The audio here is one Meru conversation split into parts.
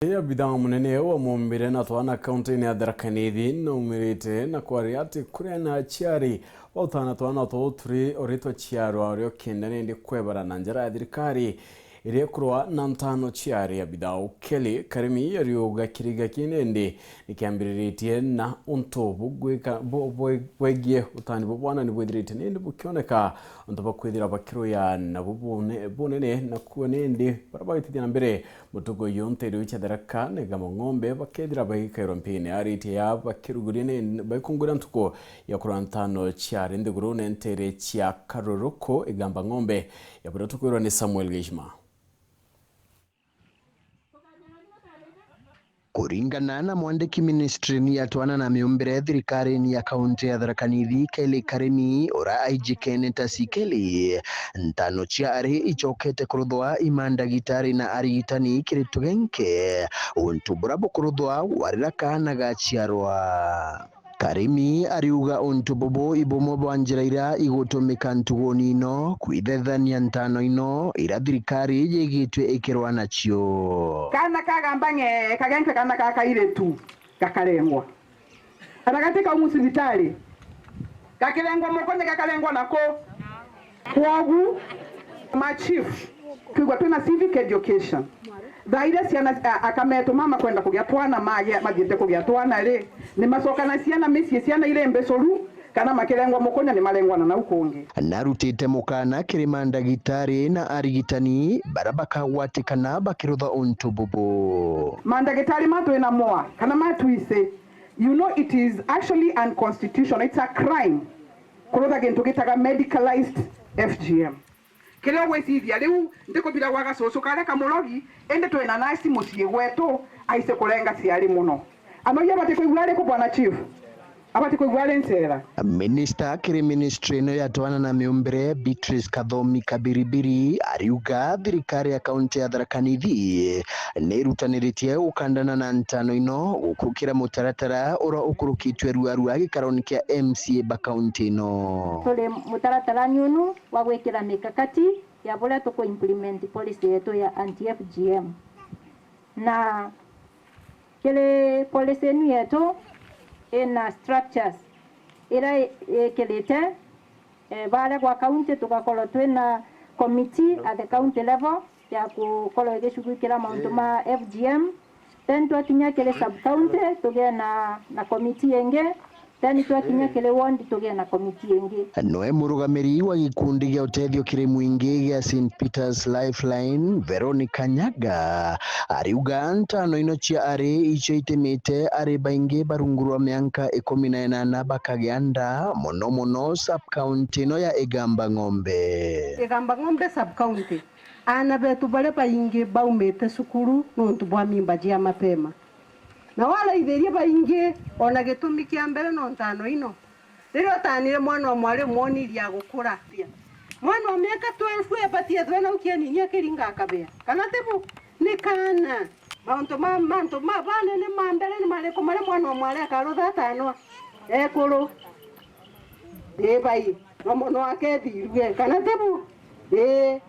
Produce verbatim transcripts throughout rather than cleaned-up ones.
Abithaa munene wa mumbire na twana kaunti-ini ya Tharaka Nithi naumirite na kwaria ati kuria na aciari ba utana twana tuu turi o ritwa ciarwa rio kenda nindi kwebara na njara ya thirikari iria ikurwa na ntano ciari. Abithaa Ukeli Karimi ariuga kiriga kii nindi nikiambiriritie na untu bugwika bu- bwe- bwegie utani bwa bwana ni bwithirite nindi bukioneka untu bwa kwithira bakiruya nabo bune- bunene na kuo nindi baria bagitithia na mbere mutugo uyu nteere cia Tharaka na Igamba Ng'ombe bakethira bagikairwa mpini aritie ya bakiruguria ni baikungwira ntuku ya kurwa ntano ciari nthigurune nteere cia Karuruku Igamba Ng'ombe ya buria tukwirwa ni Samuel Gishma. Kuringana na mwandiki ministry-ini ya twana na miumbire thirikari-ini ya kaunti ya Tharaka Nithi, Kelly Karimi, ura aijikene ta Sikeli, ntano cia ari icokete kuruthwa i mandagitari na arigitani kiri tugenke, untu bura bukuruthwa warira kaana gaciarwa. Karimi ariuga untu bubu i bumwe bwa njira iria igutumika ntuguni ino kwithethania ntano ino iria thirikari yigitwe ikirwa nacio. Kaana kagamba ng'ee, kagenke kaana ka kairitu gakarengwa. Kana gati kaumu cibitari, gakirengwa moko ni gakarengwa nako. Kwogu, ma chief, twigua twina civic education. Thaa iria ciana, a- akametu mama kwenda kugia twana, magia mathiite kugia twana ri, ni macokana ciana micii, ciana iri mbicuru, kana makirengwa mukonya ni marengwa na nau kungi. Narutite mukana kiri mandagitari na arigitani bara bakagwatikana bakirutha untu bubu. Mandagitari ma twina moa kana ma twisi, you know, it is actually unconstitutional, it's a crime kurutha gintu gitaga medicalized F G M. Kiria ugwicithia riu, ndikubira gwa gacucu karia kamurogi, indi twina nasi mucii gwetu, aici kurenga ciari muno. Anoia abati kwigua ariku, Bwana Chief? Abati kwigua ari nchera? Minista kiri ministry ino ya twana na miumbire, Beatrice Kathomi Kabiribiri, ariuga thirikari ya kaunti ya Tharaka Nithi ni irutaniritie gukandana na ntano ino gukurukira mutaratara uria ukurukitwe ruarua gikaroni kia M C A ba kaunti ino. Turi mutaratara niunu wa gwikira mikakati ya buria tuku implement policy yetu ya anti F G M. Na kiri policy inu yetu ina structures iria i- ikirite, eh, baria gwa county tugakorwo twina committee at the county level ya gukorwo igicugurikira mauntu ma F G M. Then twakinya kiri sub county, tugie na, na committee ingi. Then twakinya kiri ward, tugie na committee ingi. Noe murugamiri wa gikundi gia utethio kiri mwingi gia Saint Peter's Lifeline, Veronica Nyaga, ariuga ntano ino cia ari icio itimite ari baingi barungu rwa mianka ikumi na inana bakagia nda, mono mono sub county ino ya Igamba Ng'ombe. Igamba Ng'ombe sub county. Aana betu baria baingi baumite cukuru nontu bwa mimba cia mapema. Na waraithirie baingi, ona gitumi kia mbere no ntano ino. Riria utaanire mwana wa mwari umwonirie agukura, mwana wa miaka twelve ebatie ethwe nau kienini akiringa akabea. Kana ti bu? Ni kaana. Mauntu ma, mantu ma banene ma mbere ni mariku maria mwana wa mwari akarutha atanwa? Ekuru. Ii bai, no mono akethirue, kana ti bu? Ii.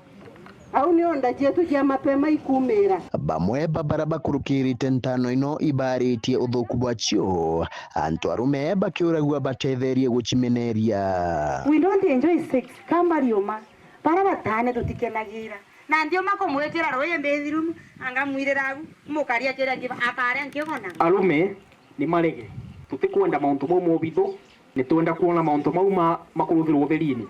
Au nio nda cietu cia mapema ikumira. Bamwe ba bara bakurukirite ntano ino ibaaritie uthuku bwacio, antu arume bakiuragua batetherie gucimeneria. We don't enjoy sex kama riuma. Bara batane tutikenagira. Na ndiuma kumwitira ruuji bathroom, anga mwirira agu, mukaria kiria ngiba, akaria nkigona. Arume ni marege. Tutikwenda mauntu mau mobithu. Nitwenda kwona mauntu mau ma, makuruthirwa utheriini,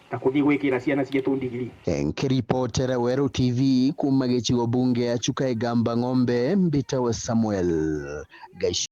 ta kuthii gwikira ciana cietu ndigiri. Nkiripotera Weru T V kuuma gicigo bunge ya Chuka Igamba Ng'ombe, mbitawa Samuel Gash.